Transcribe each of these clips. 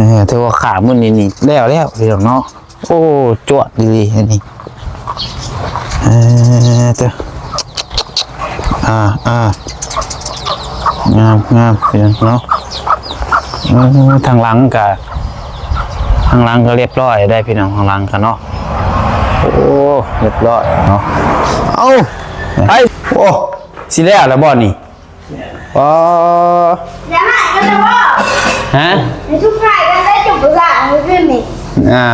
ເອີ ຖືວ່າຂ້າມມື້ນີ້ນີ້ແລ້ວແລ້ວພີ່ນ້ອງເນາະ. ໂອ້ ຈວດດີໆ ອັນນີ້ ເອີ ເຕີ ອ່າ ອ່າ ງາມໆ ພີ່ນ້ອງເນາະ. ເອີ ທາງຫຼັງກະ ທາງຫຼັງກະລຽບຮ້ອຍໄດ໋ພີ່ນ້ອງ ທາງຫຼັງກະເນາະ. ໂອ້ ລຽບຮ້ອຍເນາະ. ເອົ້າ ໄປ ໂອ້ ຊິແລ້ວລະບໍ່ນີ້? ອໍ ຢ່າໃຫ້ກັນແລ້ວບໍ່? ຮະ? ໃຫ້ທຸກໃຫ້ກັນໄດ້ ຈົບລະມື້ຄືນນີ້. ອ່າ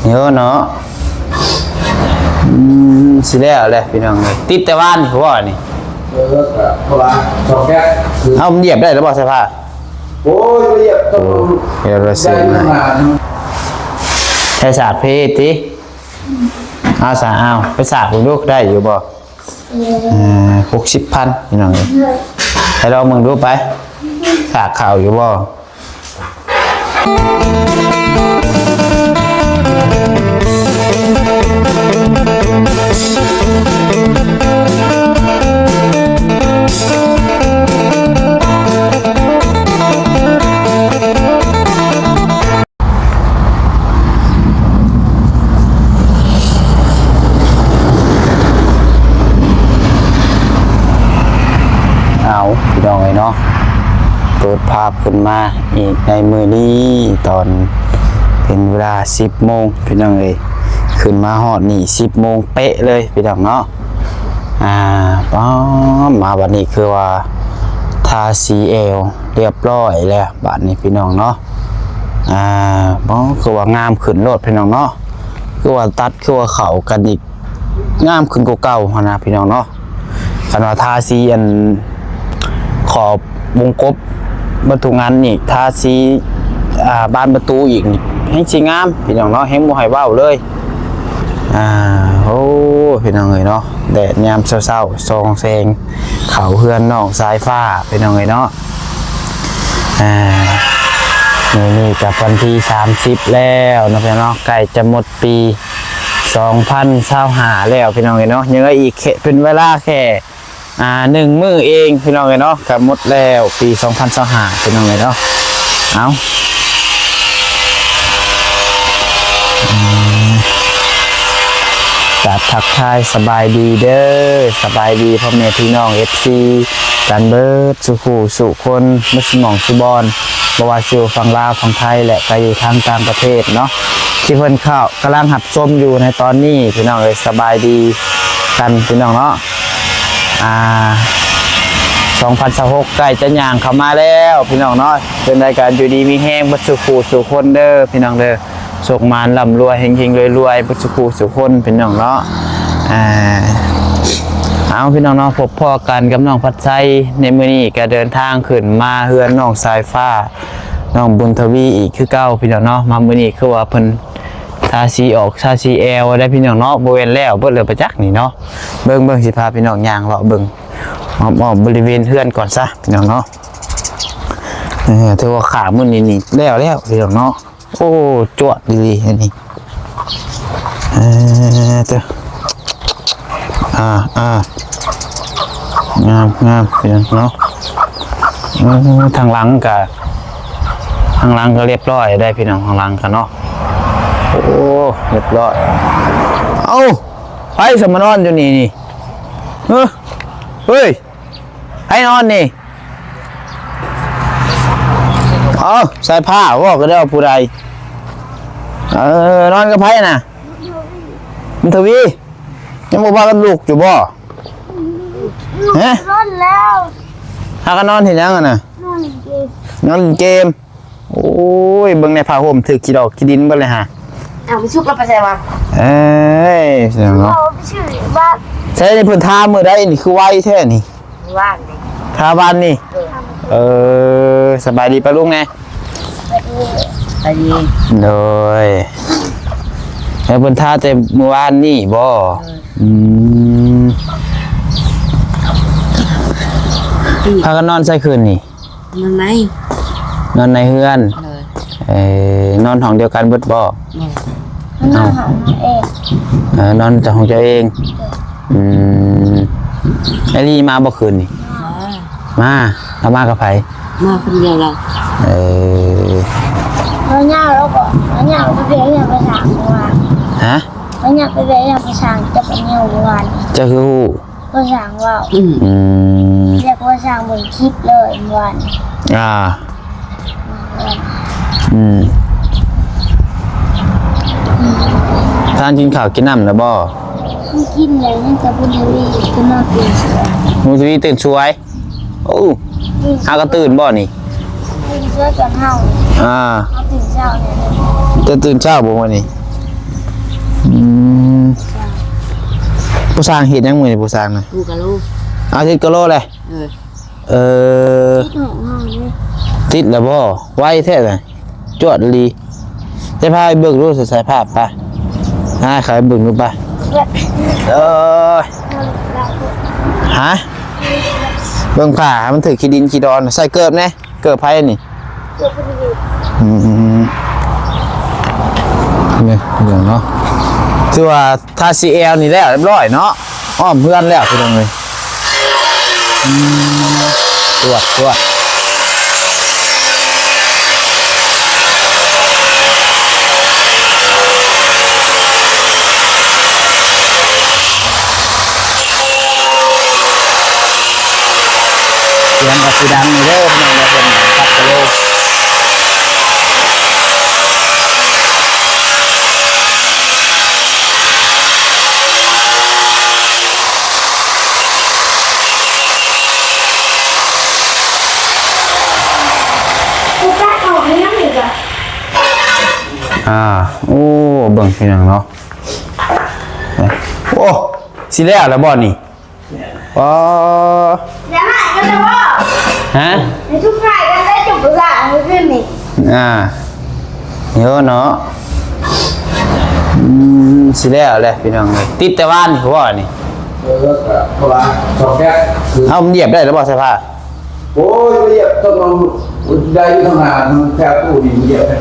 ໂຍເນາະ. ອືມ ຊິແລ້ວແຫຼະພີ່ນ້ອງເອີຍ. ຕິດແຕ່ວານນີ້ບໍ່ນີ້? ເອີ ກະເພາະວ່າຊອກແກັບ ເອົາ ມັນຢຽບໄດ້ແລ້ວບໍ່ສາຍຟ້າ? ໂອ້ຍ ຢຽບຕ້ອງ ໂອ້ ຢຽບແລ້ວຊິ ໄດ້ມາ ໃຊ້ສາກເພຕິ? ເອົາສາ ເອົາ ໄປສາກເບິ່ງດູ ໄດ້ຢູ່ບໍ່? ເອີ ຫົກສິບພັນພີ່ນ້ອງເອີຍ. ໃຫ້ລອງເບິ່ງດູໄປ ສາກເຂົ້າຢູ່ບໍ່? ເອົາ ພີ່ນ້ອງເອີຍເນາະ ເປີດພາບຂຶ້ນມາອີກໃນມື້ນີ້ ຕອນເປັນເວລາສິບໂມງພີ່ນ້ອງເອີຍ. ຂຶ້ນມາຮອດນີ້ສິບໂມງເປະເລີຍພີ່ນ້ອງເນາະ. ອ່າ ປ້າ ມາບັດນີ້ຄືວ່າທາສີແອວລຽບຮ້ອຍແລ້ວບັດນີ້ພີ່ນ້ອງເນາະ. ອ່າ ປ້າ ຄືວ່າງາມຂຶ້ນໂລດພີ່ນ້ອງເນາະ. ຄືວ່າຕັດ ຄືວ່າເຂົ້າກັນອີກ ງາມຂຶ້ນກວ່າເກົ່າຫັ້ນນະພີ່ນ້ອງເນາະ. ຄັນວ່າທາສີອັນຂອບວົງກົບເບິດທຸກອັນນີ້ ທາສີ ອ່າ ບານປະຕູອີກນີ້ ແຮ່ງຊິງາມພີ່ນ້ອງເນາະ ແຮ່ງບໍ່ໃຫ້ເວົ້າເລີຍ. ອ່າ ໂອ້ ພີ່ນ້ອງເອີຍເນາະ ແດດຍາມເຊົ້າໆ ສ່ອງແສງເຂົ້າເຮືອນນ້ອງສາຍຟ້າພີ່ນ້ອງເອີຍເນາະ. ອ່າ ມື້ນີ້ກະວັນທີສາມສິບແລ້ວເນາະພີ່ນ້ອງເນາະ ໃກ້ຈະໝົດປີສອງພັນຊາວຫ້າແລ້ວພີ່ນ້ອງເອີຍເນາະ. ຍັງເຫຼືອອີກແຄ່ ເປັນເວລາແຄ່ ອ່າ ໜຶ່ງມື້ເອງພີ່ນ້ອງເອີຍເນາະ ກະໝົດແລ້ວປີສອງພັນຊາວຫ້າພີ່ນ້ອງເອີຍເນາະ. ເອົາ ກາບທັກທາຍສະບາຍດີເດີ ສະບາຍດີພໍ່ແມ່ພີ່ນ້ອງ ເອັຟຊີ ກັນເບິດສູ່ຄູ່ສູ່ຄົນ ເບິດສູ່ໝ່ອງສູ່ບ່ອນ ບໍ່ວ່າຊິຢູ່ຝັ່ງລາວ ຝັ່ງໄທ ແລະ ກະຢູ່ທາງຕ່າງປະເທດເນາະ ທີ່ເພິ່ນເຂົ້າ ກຳລັງຮັບຊົມຢູ່ໃນຕອນນີ້ພີ່ນ້ອງເອີຍ. ສະບາຍດີກັນພີ່ນ້ອງເນາະ. ອ່າ ສອງພັນຊາວຫົກໃກ້ຈະຍ່າງເຂົ້າມາແລ້ວພີ່ນ້ອງເນາະ. ເປັນໃດກະຢູ່ດີມີແຮງເບິດສູ່ຄູ່ສູ່ຄົນເດີພີ່ນ້ອງເດີ ໂຊກໝານລ່ຳລວຍ ເຮັງໆ ລວຍໆ ເບິດສູ່ຄູ່ສູ່ຄົນພີ່ນ້ອງເນາະ. ອ່າ ເອົາ ພີ່ນ້ອງເນາະ ພົບພໍ້ກັນກັບນ້ອງພັດໄຊໃນມື້ນີ້ ກະເດີນທາງຂຶ້ນມາເຮືອນນ້ອງສາຍຟ້າ ນ້ອງບຸນທະວີອີກຄືເກົ່າພີ່ນ້ອງເນາະ. ມາມື້ນີ້ຄືວ່າເພິ່ນ ທາສີອອກ ທາສີແອວໄດ້ພີ່ນ້ອງເນາະ. ບໍ່ແມ່ນແລ້ວເບິດແລ້ວປະຈັກນີ້ເນາະ. ເບິ່ງ ເບິ່ງ ຊິພາພີ່ນ້ອງຍ່າງເລາະເບິ່ງອ້ອມໆ ບໍລິເວນເຮືອນກ່ອນຊະພີ່ນ້ອງເນາະ. ເອີ ຖືວ່າຂ້າມມື້ນີ້ນີ້ແລ້ວແລ້ວພີ່ນ້ອງເນາະ. ໂອ້ ຈວດດີໆ ອັນນີ້ ເອີ ເຕີ ອ່າ ອ່າ ງາມໆ ພີ່ນ້ອງເນາະ. ເອີ ທາງຫຼັງກະ ທາງຫຼັງກະລຽບຮ້ອຍໄດ໋ພີ່ນ້ອງ ທາງຫຼັງກະເນາະ. ໂອ້ ລຽບຮ້ອຍ. ເອົ້າ ໃຜສະມານອນຢູ່ນີ້ນີ້? ເອີ ເຮີ້ຍ ໃຜນອນນີ້? ເອົ້າ ສາຍຟ້າ ເວົ້າກັນແລ້ວຜູ້ໃດ? ເອີ ນອນກັບໃຜນະ? ບຸນທະວີ. ຍັງບໍ່ພາກັນລຸກຢູ່ບໍ່? ຮະ? ນອນແລ້ວ. ພາກັນນອນເຮັດຫຍັງຫັ້ນນະ? ນອນຫຼິ້ນເກມ. ນອນຫຼິ້ນເກມ. ໂອ້ຍ ເບິ່ງໃນຜ້າຫົ່ມຖືກຂີ້ດອກຂີ້ດິນເບິດເລີຍຫາ. ເອົ້າ ມັນສຸກແລ້ວໄປໃສວະ? ເອີຍ ເນາະ ເອົາໄປຊື້ບາດ. ໃສ່ນີ້ເພິ່ນທາມື້ໃດນີ້ ຄືໄວແທ້ນີ້? ວານນີ້ ທາວານນີ້. ເອີ ເອີ ສະບາຍດີປ້າລຸງແດ່. ສະບາຍດີ. ໂດຍ ໃຫ້ເພິ່ນທາແຕ່ມື້ວານນີ້ບໍ່? ເອີ ອືມ ອືມ ພາກັນນອນໃສຄືນນີ້? ນອນໃນ ນອນໃນເຮືອນ. ໂດຍ ເອີ ນອນຫ້ອງດຽວກັນເບິດບໍ່? ບໍ່ ນອນຫ້ອງເອງ. ເອີ ນອນແຕ່ຫ້ອງເຈົ້າເອງ. ໂດຍ ອືມ ໄອລີມາບໍ່ຄືນນີ້? ມາ ມາ ລາວມາກັບໃຜ? ມາຄົນດຽວລາວ. ເອີ ເຮົາໄປເບິ່ງພາສາເມື່ອວານ. ຮະ? ເຮົາຢາກໄປເບິ່ງພາສາ ຈະໄປແນວເມື່ອວານ. ເຈົ້າຄືຮູ້? ພາສາເວົ້າ. ອືມ ອືມ ຮຽກພາສາເບິ່ງຄລິບເລີຍເມື່ອວານ. ອ່າ ອືມ ອືມ ທ່ານກິນເຂົ້າກິນນ້ຳແລ້ວບໍ່? ກິນແລ້ວ ຍັງແຕ່ບຸນທະວີຂຶ້ນມາຕື່ນສວຍ. ບຸນທະວີຕື່ນສວຍ. ໂອ້ ຫາກໍຕື່ນບໍ່ນີ້? ຕື່ນສວຍກ່ອນເຮົາ. ອ່າ ເຮົາຕື່ນເຊົ້ານີ້. ເຈົ້າຕື່ນເຊົ້າບໍ່ມື້ນີ້? ອືມ ຜູ້ຊ່າງເຮັດຫຍັງມື້ນີ້ ຜູ້ຊ່າງນະ? ປູກະໂລ. ອາທິດກະໂລແຫຼະ. ເອີ ເອີ ຕິດແລ້ວບໍ່? ໄວແທ້ນະ. ຈວດອີ່ຫຼີ. ໄປພາໄປເບິ່ງດູ ສາຍພາບໄປ. ຫາໃຜເບິ່ງດູໄປ. ເອີ ຮະ? ເບິ່ງຜ້າໃຫ້ມັນຖືກຂີ້ດິນຂີ້ດອນ. ໃສ່ເກີບແດ່. ເກີບໃຜນີ້? ເກີບຜູ້ດີ. ອືມ ນີ້ເບິ່ງເນາະ. ຖືວ່າ ທາສີແອວນີ້ແລ້ວຮຽບຮ້ອຍເນາະ ອ້ອມເຮືອນແລ້ວພີ່ນ້ອງເອີຍ. ອືມ ຈວດ ຈວດ. ສຽງກໍຊິດັງຢູ່ເດີພີ່ນ້ອງເດີ ເພິ່ນຕັດກະໂລ. ອ່າ ໂອ້ ເບິ່ງພີ່ນ້ອງເນາະ. ໂອ້ ຊິແລ້ວແລ້ວບໍ່ນີ້? ອໍ ຢ່າຫາຍກັນເດີ. ຮະ? ໃນທຸກຝ່າຍກັນໄດ້ຈົບພາສາມື້ຄືນນີ້. ອ່າ ເຍາະເນາະ. ອືມ ຊິແລ້ວແຫຼະພີ່ນ້ອງເອີຍ. ຕິດແຕ່ວານນີ້ບໍ່ນີ້? ເອີ ກໍເພາະວ່າຊອກແກັດ. ເອົາ ມັນຢຽບໄດ້ແລ້ວບໍ່ສາຍພາ? ໂອ້ຍ ຢຽບຕ້ອງເອົາ ໄດ້ຢູ່ທາງໜ້າ ທາງແຖວຕູ້ນີ້ຢຽບໄດ້.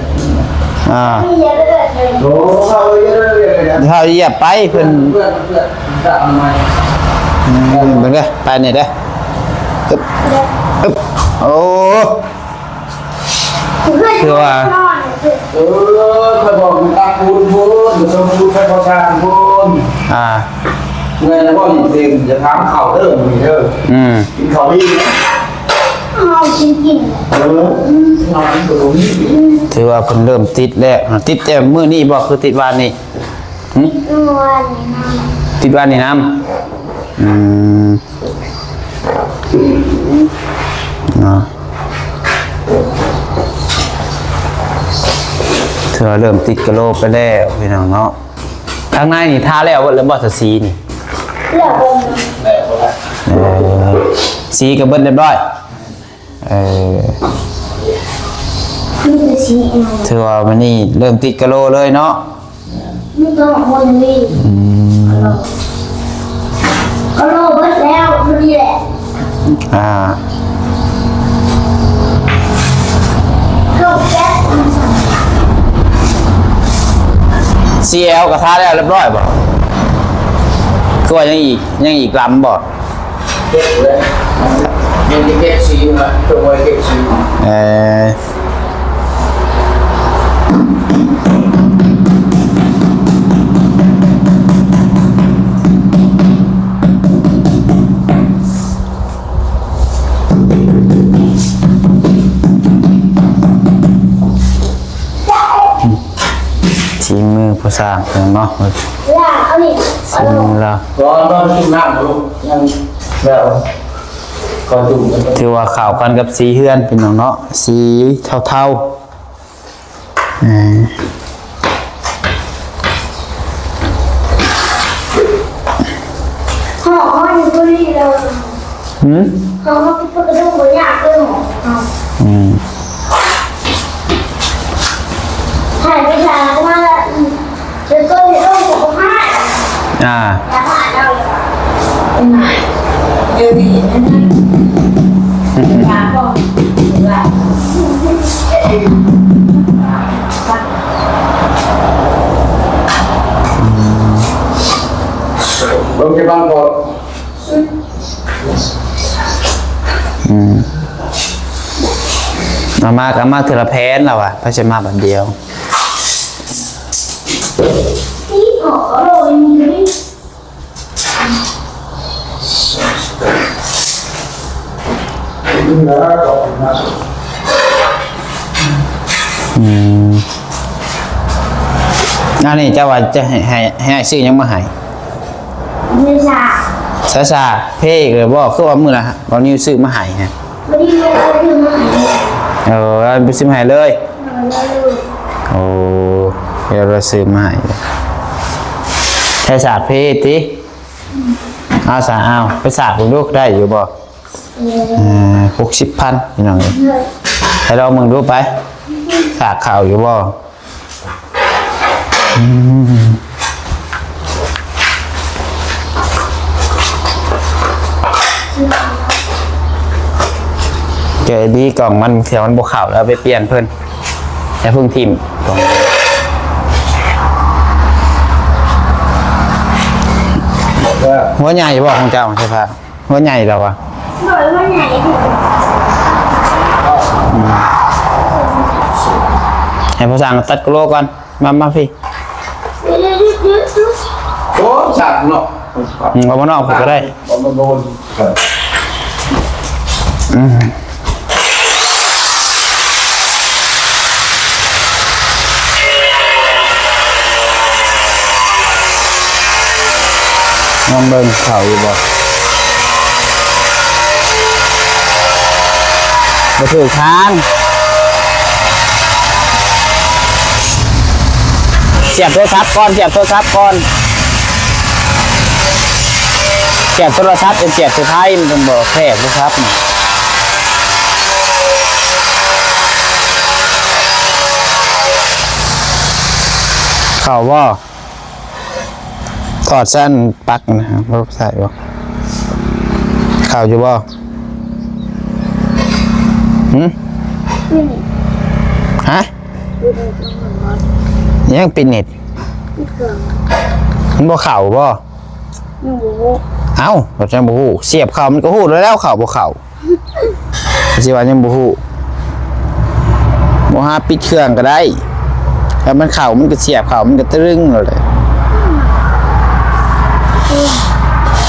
ອ່າ ໂອ້ ເຂົາຢຽບໄດ້ເລີຍນະ. ເຂົາຢຽບໄປ ເພິ່ນ ເພື່ອນ ເພື່ອນ ເພື່ອນ ອືມ ເບິ່ງເດີ ໄປນີ້ເດີ. ອຶບ ອຶບ ໂອ້ ຄືວ່າ ເອີ ຂ້ອຍບອກມັນຕັກປູນພຸ້ນ ມັນສົ່ງປູນໄປກໍ່ສ້າງພຸ້ນ. ອ່າ ເມື່ອຍແລ້ວບໍ່? ນີ້ເຊັງ ຢ່າຖາມເຂົ້າເດີມື້ນີ້ເດີ. ອືມ ກິນເຂົ້າດີນະ. ເຮົາກິນກິນ ເອີ ເຮົາກິນກໍບໍ່ມີ. ຖືວ່າເພິ່ນເລີ່ມຕິດແລ້ວ. ຕິດແຕ່ມື້ນີ້ບໍ່ ຄືຕິດວານນີ້? ຫຶ? ຕິດວານນີ້ນຳ ຕິດວານນີ້ນຳ. ອືມ ເນາະ ຖືວ່າເລີ່ມຕິດກະໂລໄປແລ້ວພີ່ນ້ອງເນາະ. ທາງໃນນີ້ທາແລ້ວເບິດແລ້ວບໍ່ ສະສີນີ້? ແລ້ວເບິດ. ເອີ ສີກໍເບິດຮຽບຮ້ອຍ. ເອີ ຄືຊິ ຖືວ່າມື້ນີ້ເລີ່ມຕິດກະໂລເລີຍເນາະ. ອືມ ກະໂລເບິດແລ້ວ ພໍດີແຫຼະ. ອ່າ ເຂົ້າແກັດ ຊີແອວກໍທາແລ້ວຮຽບຮ້ອຍບໍ່? ຄືວ່າຍັງອີກ ຍັງອີກລຳບໍ່? ເກັບແລ້ວ ຍັງຊິເກັບສີຢູ່ນະ ຕົວໄວ້ເກັບສີ. ເອີ ສີມືຜູ້ສ້າງເພິ່ນເນາະ ສີມືລາວ. ລອ ລອກິນນ້ຳລູກ ຍັງແລ້ວ ກໍດູ ຖືວ່າເຂົ້າກັນກັບສີເຮືອນພີ່ນ້ອງເນາະ ສີເທົາໆ. ເອີ ຫອມມັນຢູ່ຕົວນີ້ເລີຍ. ຫືມ? ຫອມມັນເປັນກະດູກບໍ່ຍາກເລີຍ. ອືມ ໃຫ້ຜູ້ຊາຍເຂົ້າມາລະ ເປັນຕົ້ນເຮັດລົງສຸຂະພາບ. ອ່າ ເບິ່ງຈະບັງກ່ອນ. ອືມ ເອົາມາ ເອົາມາເທື່ອລະແຜ່ນລະວ່າ ໃຜຊິມາບາດດຽວ. นี่ขอโลนึงนี่ ອືມ ອັນນີ້ເຈົ້າວ່າຈະໃຫ້ ໃຫ້ ໃຫ້ອ້າຍຊື້ຫຍັງມາໃຫ້? ເສສາ ເສສາ ເພອີກແລ້ວບໍ່? ຄືວ່າມື້ນະ ບ່າວນິວຊື້ມາໃຫ້ຮະ. ບໍ່ໄດ້ຊື້ມາໃຫ້ ເອີ ເອົາໄປຊື້ມາໃຫ້ເລີຍ. ໂອ້ ດຽວລາວຊື້ມາໃຫ້ ໃຊ້ສາກເພຕິ. ເອົາສາ ເອົາໄປສາກເບິ່ງດູ ໄດ້ຢູ່ບໍ່? ເອີ ຫົກສິບພັນ ພີ່ນ້ອງເອີຍ ໄປລອງເບິ່ງດູໄປ ສາກເຂົ້າຢູ່ບໍ່? ອືມ ແກະດີກ່ອງມັນ ເທື່ອມັນບໍ່ເຂົ້າແລ້ວໄປປ່ຽນເພິ່ນ ຢ່າເພິ່ງຖິ້ມ ຫົວໃຫຍ່ບໍ່ຂອງເຈົ້າ ໃຊ່ພະ? ຫົວໃຫຍ່ແລ້ວວະ? ໂດຍ ຫົວໃຫຍ່. ໃຫ້ພໍ່ຊ່າງຕັດກະໂຫຼກ່ອນ. ມາ ມາພີ້. ໂອ້ ສາກເນາະ. ອືມ ເອົາມານອກພຸ້ນກໍໄດ້. ເອົາມາໂດນ. ອືມ. ລອງເບິ່ງເຂົ້າຢູ່ບໍ່? ບໍ່ຖືກທາງ. ສຽບໂທລະສັບກ່ອນ ສຽບໂທລະສັບກ່ອນ ສຽບໂທລະສັບ ເປັນສຽບສາຍໄຟ ມັນຈັ່ງບໍ່ແທກໂທລະສັບ. ເຂົ້າບໍ່? ຖອດຊັ້ນປັກນະ ບໍ່ໃສ່ບໍ່? ເຂົ້າຢູ່ບໍ່? ຫື? ຫະ? ຍັງປິດເນັດ ມັນບໍ່ເຂົ້າບໍ່? ຍັງບໍ່ຮູ້. ເອົ້າ ກໍຈັ່ງບໍ່ຮູ້ ສຽບເຂົ້າມັນກໍຮູ້ແລ້ວ ເຂົ້າບໍ່ເຂົ້າ. ຊິວ່າຍັງບໍ່ຮູ້ ບໍ່ຫາປິດເຄື່ອງກໍໄດ້ ຖ້າມັນເຂົ້າມັນກໍສຽບເຂົ້າ ມັນກໍຕະລຶງໂລດແຫຼະ.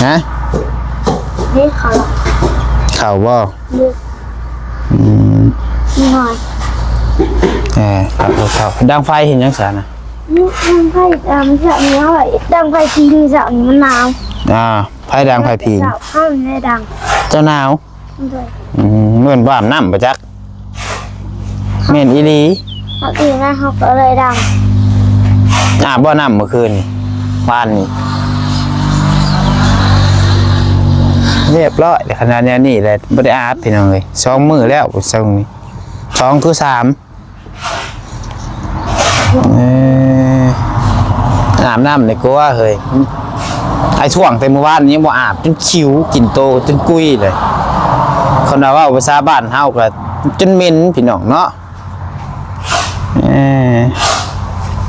ຮະ? ເດ້ ເຂົ້າ ເຂົ້າບໍ່? ອືມ ໜ້ອຍ ເອີ ເຂົ້າ ເຂົ້າ. ດັງໄຟເຮັດຫຍັງຊະນະ? ດັງໄຟ ດັງໄຟພິງ ເຊົ້ານີ້ມັນໜາວ. ອ່າ ໃຜດັງໄຟພິງ? ເຈົ້າ ເຮົາໄດ້ດັງ. ເຈົ້າໜາວ? ໂດຍ. ອືມ ແມ່ນບໍ່ອາບນ້ຳບໍ່ຈັກ. ແມ່ນອີ່ຫຼີ. ເຮົາອີ່ມາເຮົາກໍເລີຍດັງ. ອາບບໍ່ນ້ຳມື້ຄືນນີ້ ວານນີ້? ຮຽບຮ້ອຍ ຂະໜາດແນວນີ້ແຫຼະ ບໍ່ໄດ້ອາບ ພີ່ນ້ອງເອີຍ ສອງມື້ແລ້ວ ຊ່ວງນີ້ ສອງຄືສາມ. ເອີ ອາບນ້ຳນີ້ກວ່າເຮີ້ຍ ອ້າຍຖ້ວງແຕ່ມື້ວານນີ້ຍັງບໍ່ອາບ ຈົນຂິວ ກິນໂຕຈົນກຸຍເລີຍ. ຄັນວ່າເວົ້າພາສາບ້ານເຮົາກໍຈົນເໝັນ ພີ່ນ້ອງເນາະ. ເອີ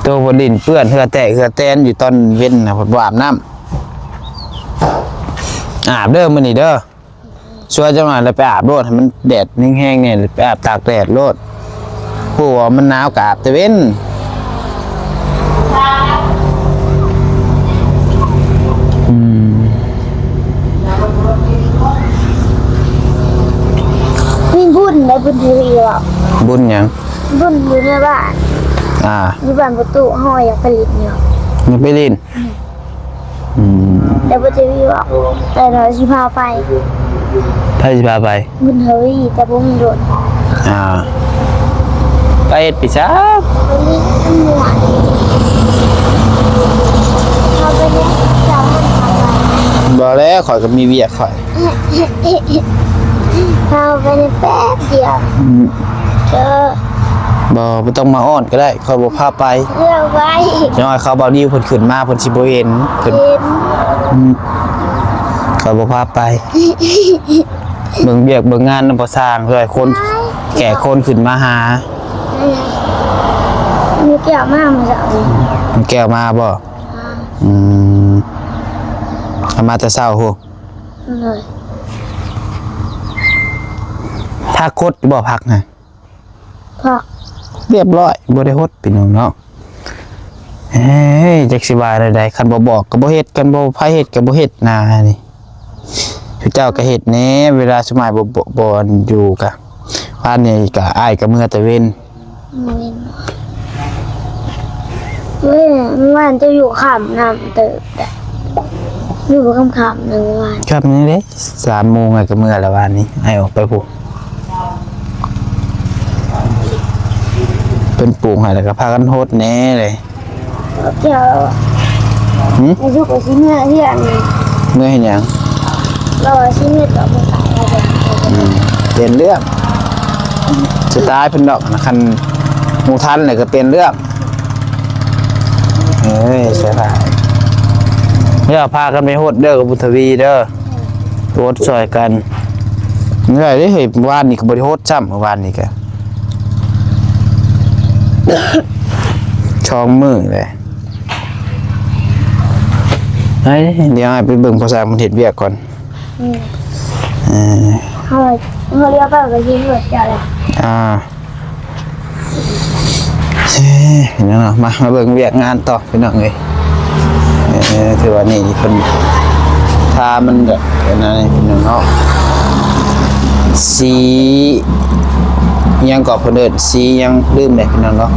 ໂຕບໍ່ດິນເປື້ອນເຫື່ອແຕກເຫື່ອແຕນຢູ່ຕອນເວັນນະ ບໍ່ອາບນ້ຳ. ອາບເດີມື້ນີ້ເດີ. ຊ່ວຍຈັກໜ່ອຍແລ້ວໄປອາບໂລດ ໃຫ້ມັນແດດແຮງໆແດ່ ໄປອາບຕາກແດດໂລດ. ຮູ້ວ່າມັນໜາວກໍອາບແຕ່ເວັນ. ອືມ ມີບຸນໄດ້ ບຸນທະວີເວົ້າ. ບຸນຫຍັງ? ບຸນຢູ່ໃນບ້ານ. ອ່າ ຢູ່ບ້ານປະຕູ ເຮົາຢາກໄປຫຼິ້ນຢູ່. ຢາກໄປຫຼິ້ນ? ອືມ ອືມ ແຕ່ບໍ່ໄດ້ວ່າ ແຕ່ເຮົາຊິພາໄປ. ໃຜຊິພາໄປ? ບຸນທະວີ ແຕ່ບໍ່ມີລົດ. ອ່າ ໄປເຮັດໄປຊະ? ໄປຫຼິ້ນມ່ວນ. ເຮົາໄປເຮັດ ເຈົ້າມັນພາໄປ. ບໍ່ແລ້ວ ຂ້ອຍກໍມີວຽກຂ້ອຍ. ເຮົາໄປໄດ້ແປັບດຽວ. ອືມ ເອີ ບໍ່ ບໍ່ຕ້ອງມາອ້ອນກໍໄດ້ ຂ້ອຍບໍ່ພາໄປ. ເອີ ໄປ ຍ້ອນເຂົາເບົານິວເພິ່ນຂຶ້ນມາ ເພິ່ນຊິບໍ່ເຫັນ ເພິ່ນ ເຫັນ. ອືມ ຂ້ອຍບໍ່ພາໄປ. ເບິ່ງວຽກເບິ່ງງານນຳພໍ່ຊ່າງ ຊ່ວຍຄົນ ໄປ ແກ່ຄົນຂຶ້ນມາຫາ. ເອີ ມີແກ້ວມາມື້ເຊົ້ານີ້. ມີແກ້ວມາບໍ່? ອ່າ ອືມ ເອົາມາແຕ່ເຊົ້າພຸ້ນ. ໂດຍ. ຜັກຄົດຢູ່ບໍ່ ຜັກນະ? ຜັກ ຮຽບຮ້ອຍ ບໍ່ໄດ້ຫົດ ພີ່ນ້ອງເນາະ. ເອີຍ ຈັກຊິວ່າແນວໃດ ຄັນບໍ່ບອກກໍບໍ່ເຮັດ ຄັນບໍ່ໃຜເຮັດກໍບໍ່ເຮັດນານີ້. ເຈົ້າກໍເຮັດແດ່ ເວລາສຸມາຍບໍ່ ບໍ່ ບໍ່ຢູ່ກະ ວານນີ້ກະ ອ້າຍກໍເມືອແຕ່ເວັນ. ເອີຍ ເມື່ອວານເຈົ້າຢູ່ຄ່ຳນຳເຕີບໄດ໋ ຢູ່ຄ່ຳໆ ນະ ເມື່ອວານ ຄ່ຳນີ້ເດ້ ສາມໂມງ ອ້າຍກໍເມືອແລ້ວ ວານນີ້ ອ້າຍອອກໄປພຸ້ນ ເພິ່ນປຸງໃຫ້ ແລ້ວກໍພາກັນຫົດແດ່ເລີຍ. ເຈົ້າ ຫືມ? ອາຍຸກໍຊິເມືອເຮືອນນີ້ ເມືອເຮັດຫຍັງ? ລາວວ່າຊິເມືອຕໍ່ຜູ້ຕາຍວ່າຊັ້ນ. ອືມ ປ່ຽນເລື່ອງ ສະໄຕເພິ່ນດອກນະ ຄັນຮູ້ທັນແລ້ວກໍປ່ຽນເລື່ອງ. ເອີຍ ສະບາຍ ແລ້ວພາກັນໄປຫົດເດີ ກັບບຸນທະວີເດີ ຫົດຊ່ອຍກັນ. ເມື່ອຍເດ້ເຮີຍ ວານນີ້ກໍບໍ່ໄດ້ຫົດຊ້ຳ ເມື່ອວານນີ້ກໍສອງມື້ແຫຼະ. ໄປ ດຽວອ້າຍໄປເບິ່ງພໍ່ຊ່າງເພິ່ນເຮັດວຽກກ່ອນ. ອືມ ເອີ ເຮົາ ເຮົາລຽວໄປກໍຊິເຮັດວຽກແລ້ວ. ອ່າ ເອີ ພີ່ນ້ອງເນາະ ມາ ມາເບິ່ງວຽກງານຕໍ່ ພີ່ນ້ອງເອີຍ. ເອີ ຖືວ່ານີ້ເພິ່ນທາມັນແບບອັນນັ້ນ ພີ່ນ້ອງເນາະ ສີຫຍັງເກາະ ເພິ່ນເອີ້ນສີຫຍັງ ລືມແລ້ວ ພີ່ນ້ອງເນາະ.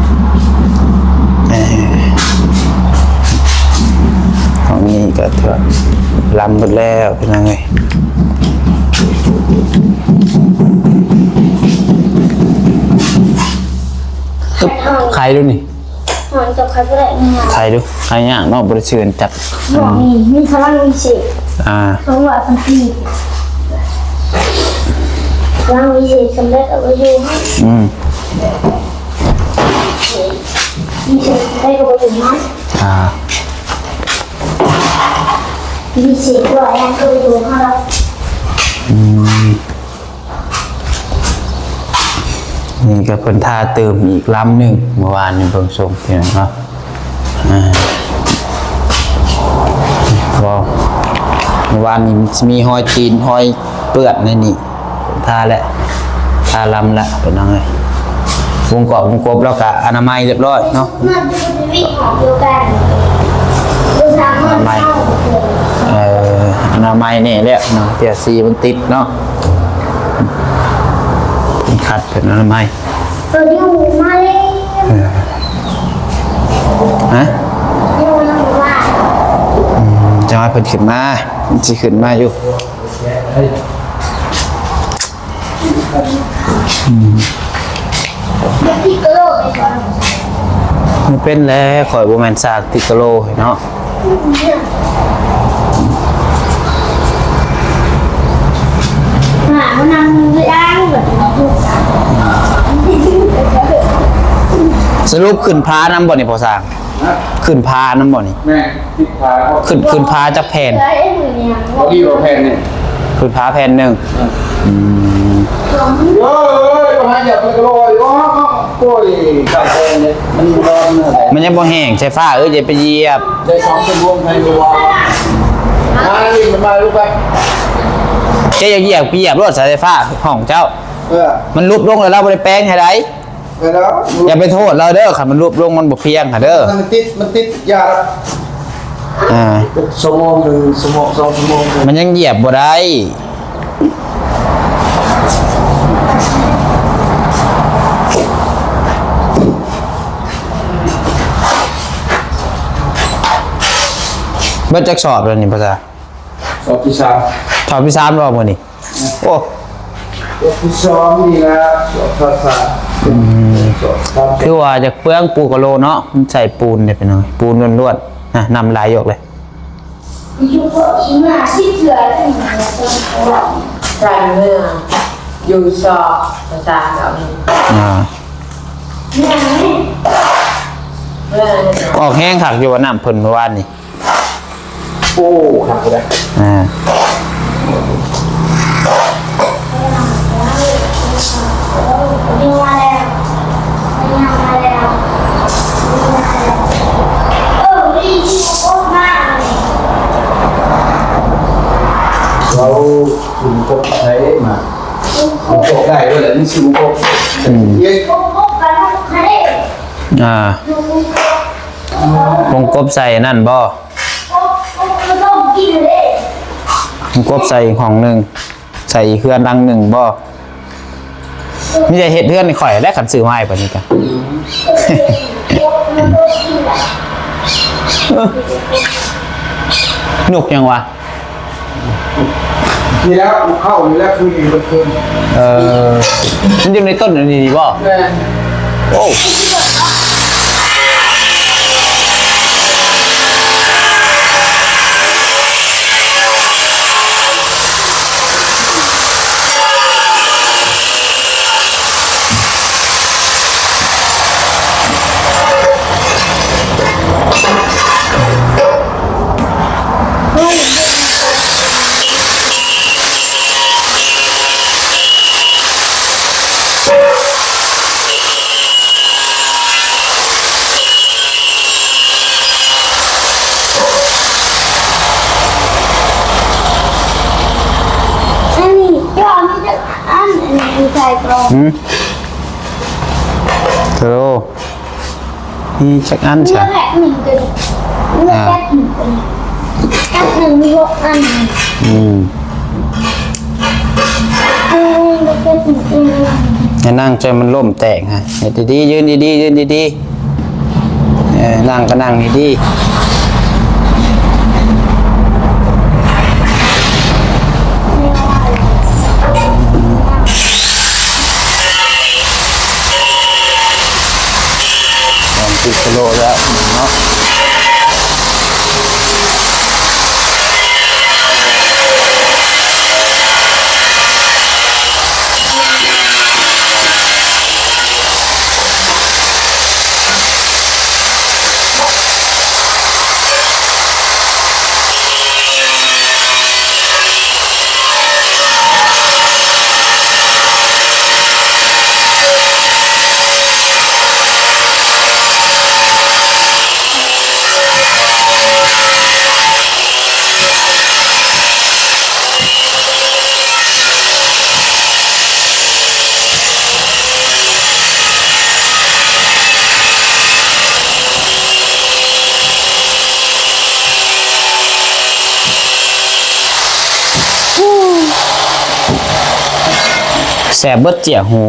ເອີ ຫ້ອງນີ້ກໍຖືວ່າລຳເບິດແລ້ວ ພີ່ນ້ອງເອີຍ. ໄຂດູນີ້ ຫອຍຈັບໄຂບໍ່ໄດ້ງ່າຍໆ ໄຂດູ ໄຂຍາກເນາະ ບໍ່ໄດ້ຊື່ກັນຈັບ. ບອກນີ້ມີພະລັງວິເສດ ອ່າ ສອງຮ້ອຍພັນປີ ພະລັງວິເສດ ສຳເລັດເອົາໄວ້ຢູ່ ອືມ ວິເສດ ສຳເລັດເອົາໄວ້ຢູ່ນະ ອ່າ ວິເສດ ຮ້ອຍອັນ ເອົາໄວ້ຢູ່ນະ ອືມ. ນີ້ກໍເພິ່ນທາຕື່ມອີກລຳໜຶ່ງ ເມື່ອວານນີ້ເບິ່ງຊົມ ພີ່ນ້ອງເນາະ. ອ່າ ວ້າວ ເມື່ອວານນີ້ມັນຊິມີຮອຍຕີນ ຮອຍເປື້ອນໃນນີ້ ທາແລ້ວ ທາລຳແລ້ວ ພີ່ນ້ອງເອີຍ. ວົງກອບວົງກົບແລ້ວກໍອະນາໄມຮຽບຮ້ອຍເນາະ. ອະນາໄມ ເອີ ອະນາໄມແນ່ແລ້ວເນາະ ເພື່ອສີມັນຕິດເນາະ ເພິ່ນຂັດ ເພິ່ນອະນາໄມ. ເອີ ມາແລ້ວ ເອີ ຮະ ອືມ ຈັງຫວະເພິ່ນຂຶ້ນມາ ມັນຊິຂຶ້ນມາຢູ່. ອືມ ມັນເປັນແຫຼະ ຂ້ອຍບໍ່ແມ່ນຊ່າງຕິກະໂລເນາະ. ສະຫຼຸບຂຶ້ນພານຳບໍ່ນີ້ພໍ່ຊ່າງ? ຮະ? ຂຶ້ນພານຳບໍ່ນີ້? ແມ່ນ ຂຶ້ນພາ ຂຶ້ນ ຂຶ້ນພາຈັກແຜ່ນ? ບໍ່ດີບໍ່ແຜ່ນໜຶ່ງ ຂຶ້ນພາແຜ່ນໜຶ່ງ. ອືມ ອືມ ໂອ້ຍ ໂອ້ຍ ບໍ່ໃຫ້ຢາກໄປກະໂລຍ ໂອ້ຍ ໂອ້ຍ ກັບແຜ່ນນີ້ ມັນຮ້ອນເນາະ ມັນຍັງບໍ່ແຫ້ງ ສາຍຟ້າເອີຍ ຢ່າໄປຢຽບ ໄດ້ສອງຊົ່ວໂມງໃຫ້ຮູ້ວ່າ ມານີ້ ມາລູກໄປ ເຈົ້າຢາກຢຽບ ຢຽບໂລດ ສາຍໄຟຟ້າຫ້ອງເຈົ້າ. ເອີ ມັນຫຼຸບລົງແລ້ວ ລາວບໍ່ໄດ້ແປງໃຫ້ໃດ. ໄປແລ້ວ ຢ່າໄປໂທດລາວເດີ ຄັນມັນຫຼຸບລົງມັນບໍ່ພຽງຫັ້ນເດີ ມັນຕິດ ມັນຕິດຢາກ ອ່າ ຊົ່ວໂມງໜຶ່ງ ຊົ່ວໂມງ ສອງຊົ່ວໂມງ ມັນຍັງຢຽບບໍ່ໄດ້. ເບິດຈັກສອບແລ້ວນີ້ ພໍ່ຊ່າງ? ສອບທີສາມ ສອບທີສາມແລ້ວບໍ່ມື້ນີ້? ໂອ້ ສອບທີສອງນີ້ລະ ສອບພາສາ ອືມ ສອບພາສາ ຄືວ່າຈະເປືອງປູກະໂລເນາະ ມັນໃສ່ປູນເດ້ພີ່ນ້ອງ ປູນລ້ວນໆ ນະ ນ້ຳໄຫຼອອກເລີຍ. ໃສ່ເມືອຢູ່ສອບພາສາເກົ່າ ອ່າ ອອກແຮງຄັກຢູ່ວ່ານ້ຳເພິ່ນເມື່ອວານນີ້. ໂອ້ ຄັກເລີຍ ອ່າ ເຮົາ ຊຸມຄົບໃຊ້ມາ ຄົບໄດ້ເລີຍ ມີຊຸມຄົບ ອືມ ເຮັດ ອ່າ. ວົງກົບໃສ່ນັ້ນບໍ່? ວົງກົບໃສ່ຫ້ອງໜຶ່ງ ໃສ່ອີກເຮືອນຫຼັງໜຶ່ງບໍ່? ມີແຕ່ເຮັດເຮືອນໃຫ້ຂ້ອຍແຫຼະ ຄັນຊື້ມາໃຫ້ປານນີ້ກະ ນົກຫຍັງວະ? ນີ້ແລ້ວ ເຂົ້ານີ້ແລ້ວ ຄືນີ້ເບິດຄືນ. ເອີ ມັນຢູ່ໃນຕົ້ນອັນນີ້ບໍ່? ແມ່ນ. ໂອ້. ອັນນີ້ ອັນນີ້ໃສ່ກ່ອນ. ອືມ ໂທ ມີຈັກອັນຊະ? ເລືອກແພັກໜຶ່ງຕົວນີ້ ເລືອກ ອ່າ ແພັກໜຶ່ງຕົວນີ້ ແພັກໜຶ່ງມີຫົກອັນ. ອືມ ເອີ ເລືອກແພັກໜຶ່ງຕົວນີ້. ໃຫ້ນັ່ງໃຈມັນລົ້ມແຕກຮະ ເຮັດດີໆ ຢືນດີໆ ຢືນດີໆ. ເອີ ນັ່ງກໍນັ່ງດີໆ. ຫອມຕິດສະໂລແລ້ວເນາະ. ແຊບເບິດເຈ້ຍຫູ.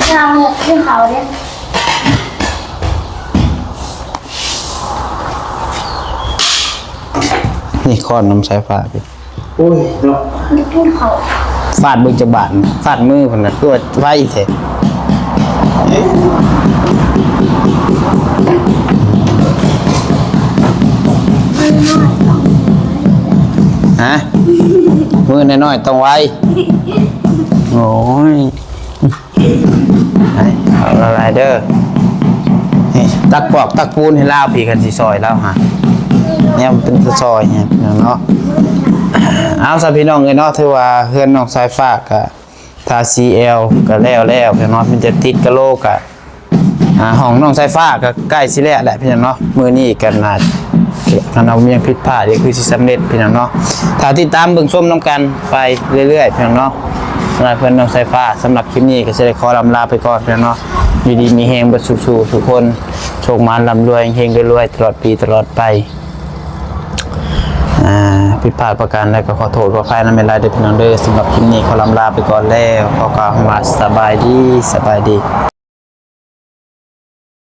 ເຈົ້າ ກິນເຂົ້າເດ້. ນີ້ຄ້ອນນຳສາຍຟ້າພີ້. ໂອ້ຍເນາະ ກິນເຂົ້າ. ຟາດເບິ່ງຈັກບາດ ຟາດມືພຸ້ນນະ ຄືວ່າໄວແທ້. ຮະ? ມືນ້ອຍໆຕ້ອງໄວ. ໂອ້ຍ ເອົາຫຼາຍໆເດີ. ນີ້ ຕັກປອກຕັກປູນໃຫ້ລາວພີ້ ຄັນຊິຊ່ອຍລາວຫາ ແນວເປັນຕາຊ່ອຍແຮງເນາະ. ເອົາຊະພີ່ນ້ອງເອີຍເນາະ ຖືວ່າເຮືອນນ້ອງສາຍຟ້າກະ ທາສີແອວກະແລ້ວແລ້ວພີ່ນ້ອງເນາະ ມີແຕ່ຕິດກະໂຫຼກະ ອ່າ ຫ້ອງນ້ອງສາຍຟ້າກະໃກ້ຊິແລ້ວແຫຼະພີ່ນ້ອງເນາະ. ມື້ນີ້ກະໜ້າ ຄັນເຮົາບໍ່ມີຫຍັງຜິດພາດກະຄືຊິສຳເລັດພີ່ນ້ອງເນາະ. ຖ້າຕິດຕາມເບິ່ງຊົມນຳກັນໄປເລື້ອຍໆພີ່ນ້ອງເນາະ. ສຳລັບເຮືອນນ້ອງສາຍຟ້າ ສຳລັບຄລິບນີ້ກະຊິໄດ້ຂໍລ່ຳລາໄປກ່ອນພີ່ນ້ອງເນາະ. ຢູ່ດີມີແຮງເບິດສູ່ໆທຸກຄົນ ໂຊກໝານລ່ຳລວຍ ເຮັງໆລວຍໆຕະຫຼອດປີຕະຫຼອດໄປ. ອ່າ ຜິດພາດປະການໃດກະຂໍໂທດຂໍອະໄພນຳຫຼາຍໆເດີພີ່ນ້ອງເດີ. ສຳລັບຄລິບນີ້ຂໍລ່ຳລາໄປກ່ອນແລ້ວ ຂໍກ່າວຄຳວ່າສະບາຍດີ ສະບາຍດີ.